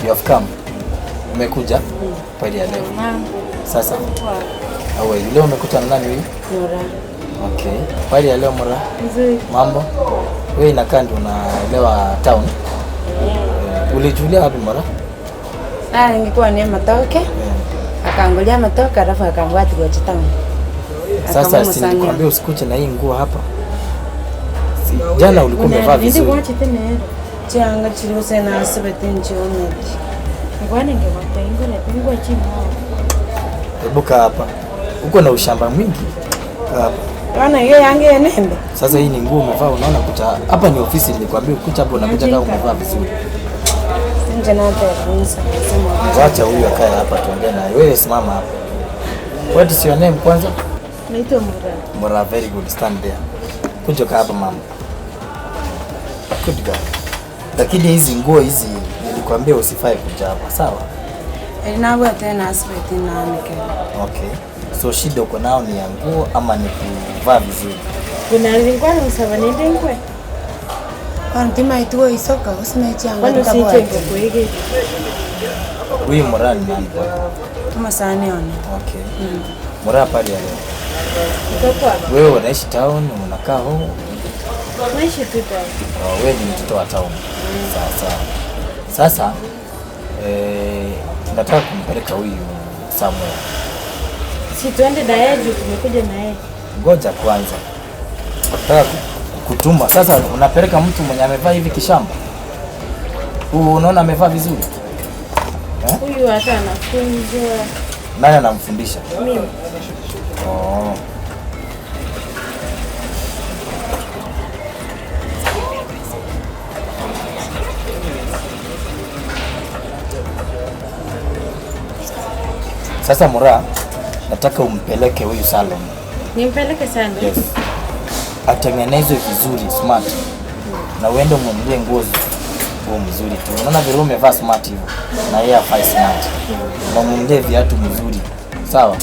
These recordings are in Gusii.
You have come. Umekuja kweli ya leo. Sasa awe leo umekuta na nani huyu? Mura. Okay. Kweli ya leo Mura. Nzuri. Mambo? Wewe inakaa ndio unaelewa town. Eh, Ulijulia wapi Mura? Ah, ningekuwa ni matoke. Eh, Akaangulia matoke alafu akaambia ati gocha town. Sasa Akamua si sana. nilikwambia usikuje na hii nguo hapa. Si, jana ulikuwa umevaa vizuri. Chianga chiruse na asibete nchiometi. Hebu kaa hapa. Uko na ushamba mwingi. Kaa hapa. Bana hiyo yange yenembe. Sasa hii ni nguo umevaa, unaona kucha hapa ni ofisi, nilikwambia ukucha hapo unakuja kama umevaa vizuri. Nje na terunsa. Sema Wacha huyu akae hapa tuongee naye. Wewe simama hapa. What is your name kwanza? Naitwa Mura. Mura, very good. Stand there. Kuja kaa hapa mama. Good girl. Lakini hizi nguo hizi nilikwambia usifai kuja hapa, sawa? Elinabwa tena asibete na anike. Okay. So shida uko nao ni ya nguo ama ni kuvaa vizuri? Kuna nilikuwa namusaba nende ngwe. Bana tima ituo isoka usina chianga Kwani usiche ngwe Huyu Mura ni nani kwako? Tumasani ona. Okay. Mura pale ya leo. Mtoto Wewe unaishi town, unakaa home? naishi tu kwa. Oh, wewe ni mtoto wa town. Sawa sawa. Sasa eh, tunataka kumpeleka huyu somewhere. Si tuende na yeye juu tumekuja na yeye. Ngoja kwanza, nataka ku- kutuma sasa. Unapeleka mtu mwenye amevaa hivi kishamba? Huu unaona amevaa vizuri eh? Huyu hata anafunzwa. Nani anamfundisha? Mimi. Oh. Sasa Mura, nataka umpeleke huyu salon. Nimpeleke sana. Yes. Atengenezwe vizuri smart. Na uende umnunulie nguo zi- nguo mzuri tu. Unaona vile umevaa smart hivyo. Na yeye afai smart. Na umnunulie viatu mzuri. Sawa?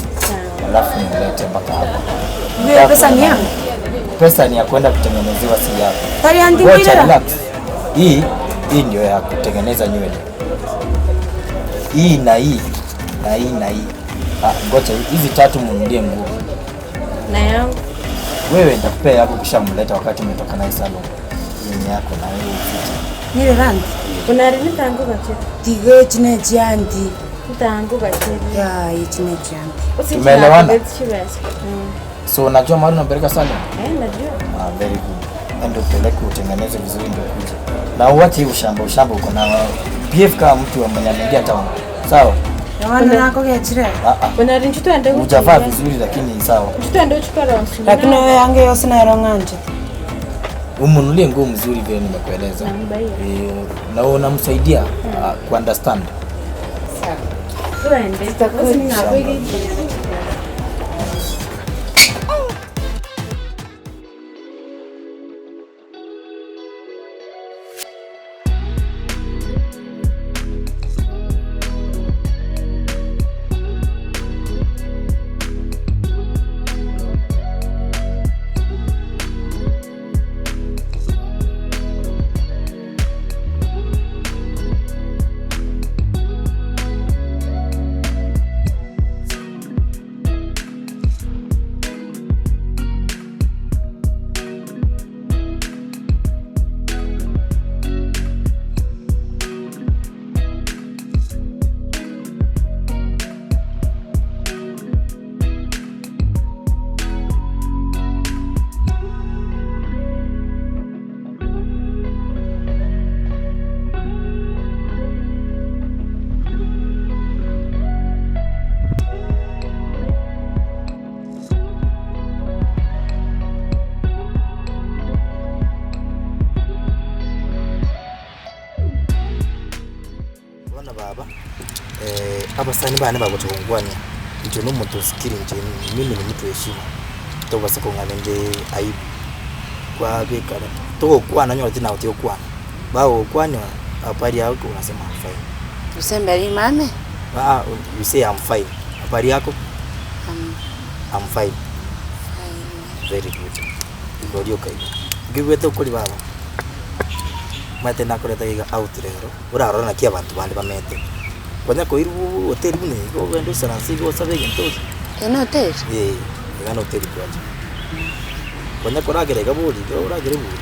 Alafu mlete mpaka hapa. Hiyo pesa ni yangu. Pesa ni ya kwenda kutengenezewa si yako. Tari Wacha antingirira. relax. Hii hii ndio ya kutengeneza nywele. Hii na hii na hii na hii. Ah, ngoja hizi tatu mnunulie nguo. Na yangu. Wewe nitakupea yako kisha mleta wakati umetoka naye salon. Yenye yako na wewe ufiche. Nile rangi. Kuna rini tanguka chini. Tigo chine chianti. Nitaanguka chini. Ya, chine chianti. Tumeelewana? So unajua mahali unampeleka salon? Eh, najua. Ah, very good. Ndio upeleke utengeneze vizuri ndio ukuje. Na uache hii ushamba ushamba uko nao. Behave kama mtu mwenye ameingia town. Sawa? Wana nako gechire. Ah ah. Kuna rini tuende Hujavaa vizuri lakini sawa. Tuende uchukue roho. Lakini wewe yange yose na ronganje. Umunulie nguo mzuri vile nimekueleza. Eh, na unamsaidia ah, kuunderstand. Tuende. Bona baba eh, abasani bane bagotokongwania inche na omonto osikire inche mimi ni mtu heshima tobasa kong'ana nde aibu kwabekana togokwana onyore tinago tigokwana bagokwania habari yako unasema I'm fine. Usemberi mame. Ah, you say I'm fine. Habari yako? I'm I'm fine. fine. Very good. Igorio kaiga. Ngigwete okori baba. Omanyete nakoreta iga out rero, orarore naki abanto bande bamete. Konya koirwa hoteli buna iga ogende oisaranse iga osabe egento orie. Eye na hoteli? Eeh, iga na hoteli twacha. Konya koragera iga bori iga oragere bori,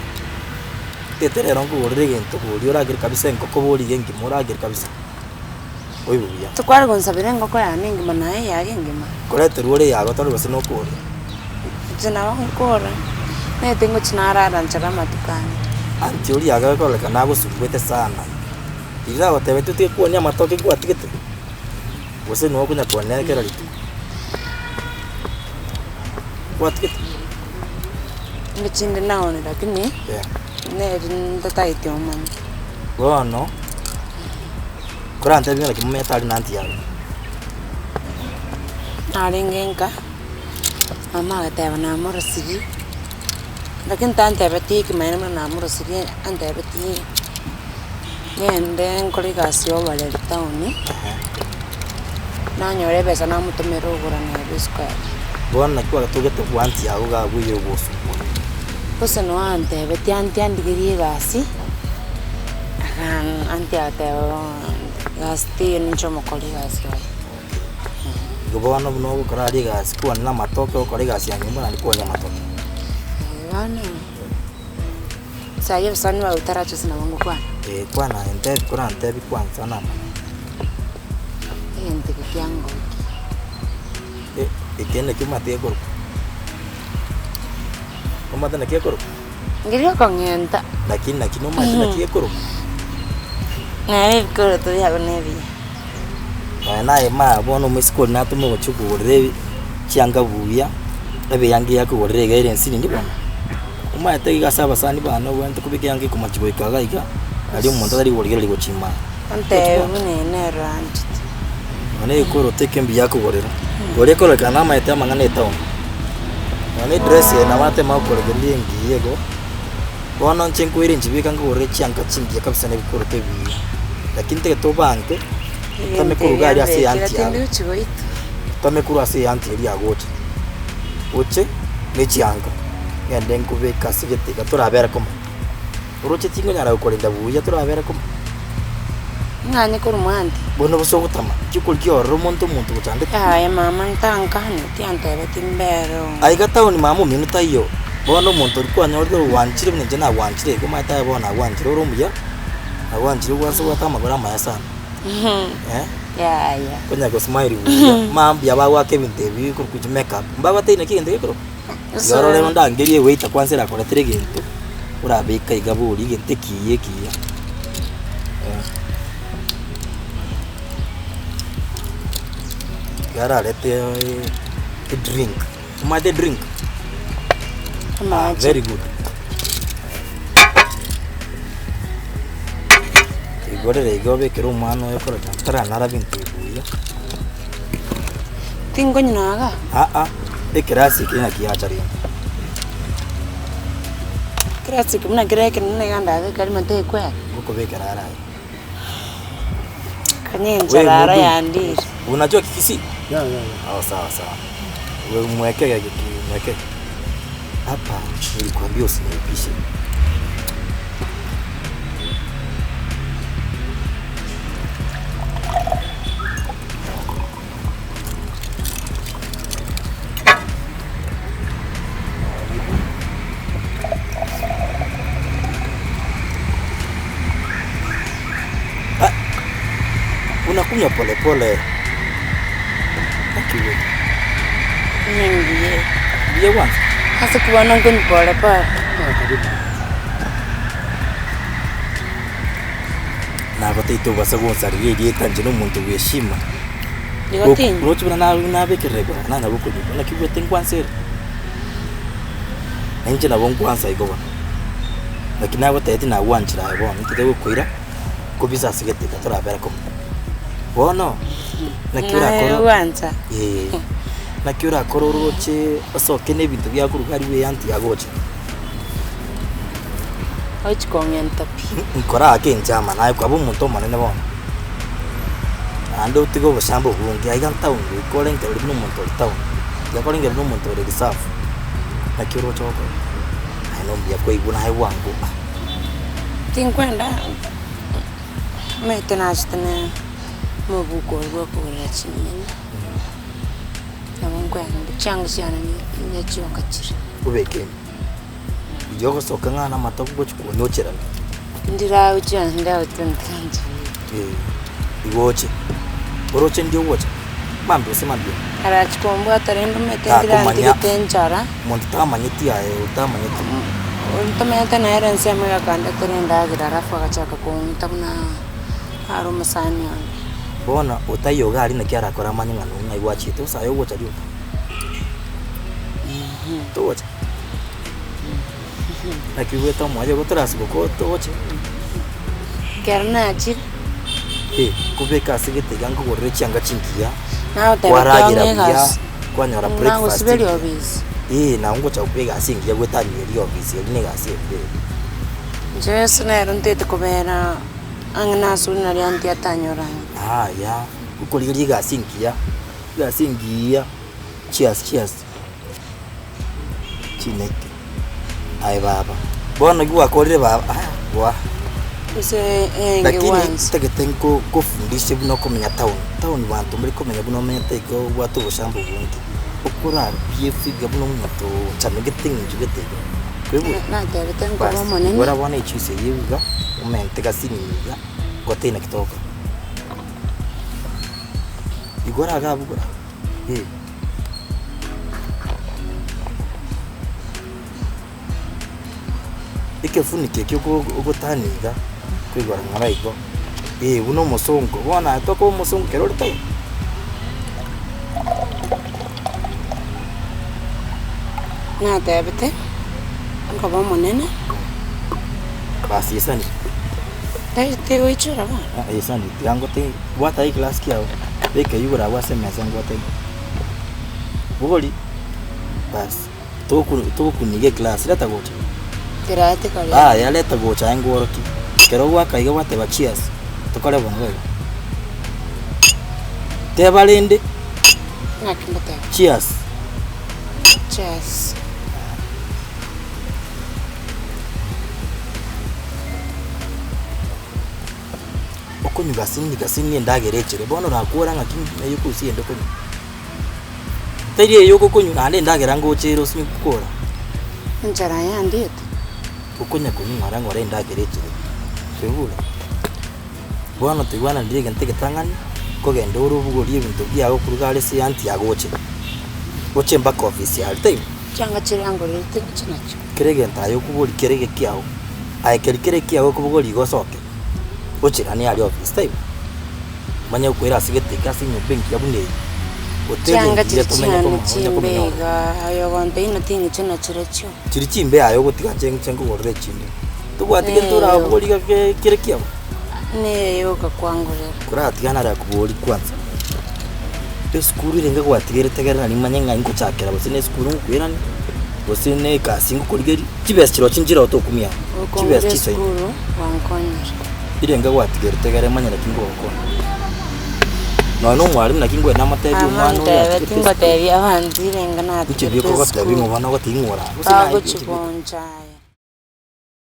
tete rero nkogorere egento bori oragere kabisa engoko bori iga engima oragere kabisa, oigwe buya. Tokware gonsabera engoko yane engima naye eyaye engima. Koreterwa ore eyago tari gose nokoria. Inche nabo nkora, naete ngochia narara nchara amatuko ane. Aunty oria iga ekororekana agosumbuete sana, riria nagotebetie otige kwonia amatoke nkwatigete? Gose nigo okonya kwonia kera rituko? Nkwatigete? Ngochia inde naone lakini, neri ntatageti omanye. Bono, korantebie ng'a naki momanyete aria na aunty yago. Narenge nka. Mama agateba namorosirie, lakini tantebetie ekemanyererio buna namorosirie, antebetie ng'ende nkore egasi ya oboreri town, nanyora ebesa namotomera ogora nere esukari. Bono naki kwagatogete bwanti yago iga abwo eye ogosukwa. Gose noo antebetie aunty andigerie egasi, akaa aunty agateba bono egasi teiyo ninche omokori egasi oye. Igo bono buna ogokora aria egasi kwane na amatoke ogokora egasi ya nyomba naende kwane amatoke. Bono sai obosani bwao botaracha ase nabo ngokwana. Eh, kwana aye ntebi korantebi kwansa namanya. Egento eke kiangokia. Eke nakio omanyete gekorokwa? Omanyete naki gekorokwa? Ngeria okong'enta. Lakini naki nomanyete naki gekorokwa? Nere ebikoroto biago nebiya. Nonya naye maa bono omoiseke oria natome gochia kogorera ebi chianga buya, ebe eyanga eye akogorera iga ere ensinini bono. Omanyete iga ase abasani bane obwenerete kobeka eyanga ekomachi goika iga iga, aria omonto atari korigereria gochia imaa. Ontebie buna eye nero anchete. Nonya egekoroto eke mbuya akogorera, oria ekororekana namanyete amang'ana etown. Nonya na edress eye nabo atema gokoregereria engiya igo, bono inche nkoira nchibeka nkogorere chianga chingiya kabisa na ebikoroto ebiya. Lakini ntagete obange, otame Ebinto korwa ebi iga aria ase ambekire eanti yago, tindi gochia goitwa. otame korwa ase eanti eria yagocha, oche ne chianga, ngende nkobeke ase egete iga torabere komo. Oroche tingonyara gokorenda buya torabere komo. Ng'anye korwa mwanti. Bono bosa ogotama, ki okorigia ororo omonto omonto ogochandete? Yaya mama ntankaneti antebetie mbere oo. Aiga town mama omino taiyo, bono omonto oria kwanyorire ogwanchire buna inche nagwanchire igo omanyete aye bono nagwanchire ore omuya, nagwanchire ogwanse obwate amagoro amaya sana eh. Yaya. Konya go smile buya, mambia bagoaka ebinto ebi bikorokwa chi makeup, mbabatebi naki egento gekorokwa? Igo orore ondangerie ewaiter kwanza erakoretere egento, orabeke iga boria egento ekiya ekiya eh. Iga ararete edrink, omanyete edrink? Ah Amache. very good. Igorere iga obekere omwana oyo koreta taranara binto ebi buya. Tinkonywa iga. Aa, ekerasi eke naki yacha rende. Ekerasi eke buna kere ekenene iga ndabeke rimo tekwera. Ngokobekera ara aye. Kanya enchara aro yandire. Unajua Kikisii? Yeah, yeah, yeah. Oh, sawa sawa. We mwekee mwekee. Hapa nilikwambia usiniipishe. Ah, unakunywa polepole. Akiwe. Nyingiye. Ndiye kwanza. Ase kobana nkonywa pole pole. Nagoteite obasa gonsarera erieta inche na omonto bw'heshima. Igo tinye. Roche buna na- nabekerera igoro nanya gokonywa, naki obwate nkwansa ere? Na inche nabo nkwansa igo bono. Naki nagotebetie nagwanchire aye bono ntete gokoira, kobisa ase gete iga torabere komo. Bono, naki Naye orakore gwancha. eh, naki orakore oroche osoke na ebinto biakoruga aria bwe aunty agocha. Ochi kong'enta pi. Nkora ake inche ama naye kwaba omonto omonene bono. Naende otige obosambo obonge aiga ntown goika orengereri buna omonto ore town, tiga korengereri buna omonto ore reserve, naki oroche gokora? Aye nombuya kwaigwa naye bwango ah. Tinkwenda omanyete nachete na omobuko oria bwa okogorera chinyeni, nabo nkoenda chianga chiane ninya chioka chire. Obeke ime, riria ogosoka ng'a na amatoke gochia konyocherana. Ndiragochia ndagochia ntiranchire. Eh, igo oche, oroche ndi ogocha, mambia gose mambia. Arachi kombwata rende omanyete Takomanya. ntirantigete enchara. Monto tamanyeti aye otamanyeti. Ntomanyete nere ensemo egakandetera endagera alafu agachaka kong'uta buna are omosani one. Bono otaiyo iga aria naki arakore amanye ng'a nong'ai gwachiete gose aye ogocha rioka. Togocha? Naki oigwete omoyo igo torasiboka togoche? Ekero nachire. Eh, kobeka ase gete iga nkogorere chianga chingiya, Nagoteba kwaragera kiang'a buya, egasi, kwanyora breakfast nagosuberia engiya. obisi. Eh, nabo ngocha gokwa egasi engiya goetania eria ofisi eria na egasi embe ere. Inche ase nero ntaete kobera ang'e na ase oria naria aunty atanyora ang'e. Yaya, okorigereria egasi engiya, egasi engiya, cheers cheers, chineke, aye baba, bono naki gwakorire baba ah boa. Gose enge Lakini gwansa. ntagete nko nkofundishe buna okomenya town, town banto mbari komenya buna omenyete igo obwate obosambo obonge, okorabie efiga buna omonto ochamegete eng'encho gete iga, koigwa? Natebete nkoba Bas, omonene. igora bono echuisi eyio iga, omente gasinini iga, gote naki togokora. Igora iga abwo gora, eh. Ekefuniko ekio ogotania iga, koigora ng'ora igo, eh buna omosongo, bono aye tokoba omosongo ekero ore town. Natebete, nkoba omonene. Basi esani. Tigoichora bono. Esani, tiga ngotebi, bwata eglass kiago, beka eywo igoro abwo ase emesa ngotebi. Bogori, basi. Togokuniga eglass, reta gocha. Kerate kare. Yaya reta gocha aye nkworokie. Ekero ogwaka iga gwateba cheers, tokore bono boigo. Teba rende. Ng'aki ngoteba? Cheers. Cheers. Okonywa gasini gasini endagera echere, bono orakore ng'aki naye okorusia egento okonywa. Teri eye okonywa naende endagera ngocha ere osinye gokora. Enchara yandiete. Okonya konywa ng'ora ng'ora endagera echere, kwaigure? Bono toigwananire egento egetang'ani, kogenda ore obogorie ebinto biago korwa iga are ase eanti yago oche, oche mpaka ofisi aria, taibo? Chianga chiria ngorerete ngochia nachio. Kera egento aye okoboria kere egekiago, aye keri kere ekiago okobogoria igo osoke, ocheranie aria ofisi, taibo? Manye gokoira ase geteke ase enyomba engiya buna eye, hoteli Chianga engiya chiria tomenye chiane koma onye chimbe komenya ororo. igaa, aye ogontebia ng'a ting'iche nachirochio. Chiria chimbe aye ogotiga nche nche nkogorere echinde. Tobwati gento Neye orabogorie iga ke kere kiago? Neye yoka kwangorera. Koratiga nare akoboria kwanza, esukuru erenge gwatigerete tegerera nimanye ng'a ingochakera gose na esukuru ngokoirania, gose na egasi ngokorigeria, chibesa chirochio nchire oo tokumia amo, Okong'ira chibesa chisaine. esukuru gwankonyire. Erenge gwatigerete egere manye naki ngogokonya. Nonya na omwalimu naki ngoenda namotebie omwana oyo Abantebe atigete esukuru. tingotebia abanto irenge Inche natigete bieka ogotebia esukuru. ng'a omwana ogotebi ng'a ora gose naye Bagochi gonchaya.